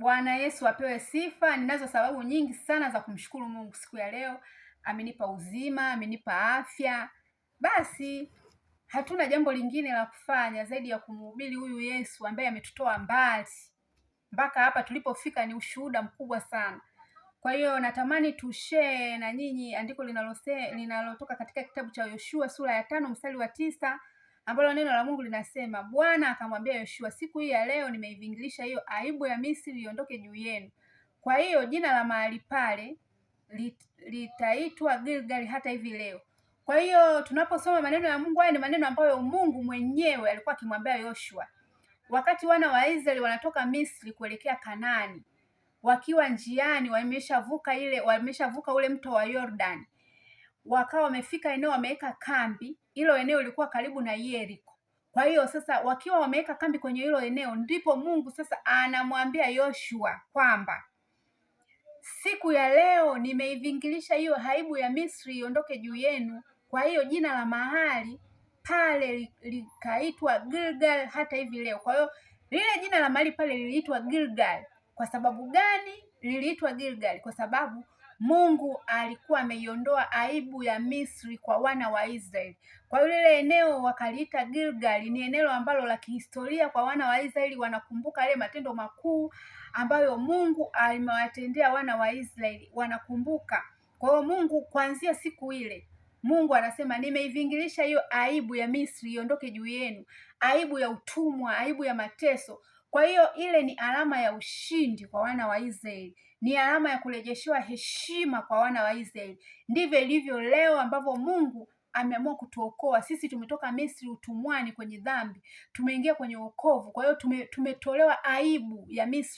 Bwana Yesu apewe sifa. Ninazo sababu nyingi sana za kumshukuru Mungu siku ya leo. Amenipa uzima, amenipa afya. Basi hatuna jambo lingine la kufanya zaidi ya kumhubiri huyu Yesu ambaye ametutoa mbali mpaka hapa tulipofika. Ni ushuhuda mkubwa sana. Kwa hiyo natamani tushare na nyinyi andiko linalotoka katika kitabu cha Yoshua sura ya 5 mstari wa 9 ambalo neno la Mungu linasema, Bwana akamwambia Yoshua, siku hii ya leo nimeivingilisha hiyo aibu ya Misri iondoke juu yenu. Kwa hiyo jina la mahali pale litaitwa Gilgali hata hivi leo. Kwa hiyo tunaposoma maneno ya Mungu, haya ni maneno ambayo Mungu mwenyewe alikuwa akimwambia Yoshua wakati wana wa Israeli wanatoka Misri kuelekea Kanaani, wakiwa njiani wameshavuka ule mto wa Yordani, wakawa wamefika eneo wameweka kambi. Hilo eneo lilikuwa karibu na Yeriko. Kwa hiyo sasa wakiwa wameweka kambi kwenye hilo eneo, ndipo Mungu sasa anamwambia Yoshua kwamba siku ya leo nimeivingilisha hiyo aibu ya Misri iondoke juu yenu. Kwa hiyo jina la mahali pale likaitwa Gilgal hata hivi leo. Kwa hiyo lile jina la mahali pale liliitwa Gilgal. Kwa sababu gani liliitwa Gilgal? Kwa sababu Mungu alikuwa ameiondoa aibu ya Misri kwa wana wa Israeli. Kwa hiyo lile eneo wakaliita Gilgal, ni eneo ambalo la kihistoria kwa wana wa Israeli, wanakumbuka yale matendo makuu ambayo Mungu amewatendea wana wa Israeli, wanakumbuka. Kwa hiyo Mungu kuanzia siku ile Mungu anasema nimeivingilisha hiyo aibu ya Misri iondoke juu yenu, aibu ya utumwa, aibu ya mateso. Kwa hiyo ile ni alama ya ushindi kwa wana wa Israeli, ni alama ya kurejeshewa heshima kwa wana wa Israeli. Ndivyo ilivyo leo ambavyo Mungu ameamua kutuokoa sisi. Tumetoka Misri utumwani kwenye dhambi, tumeingia kwenye wokovu. Kwa hiyo tumetolewa aibu ya Misri.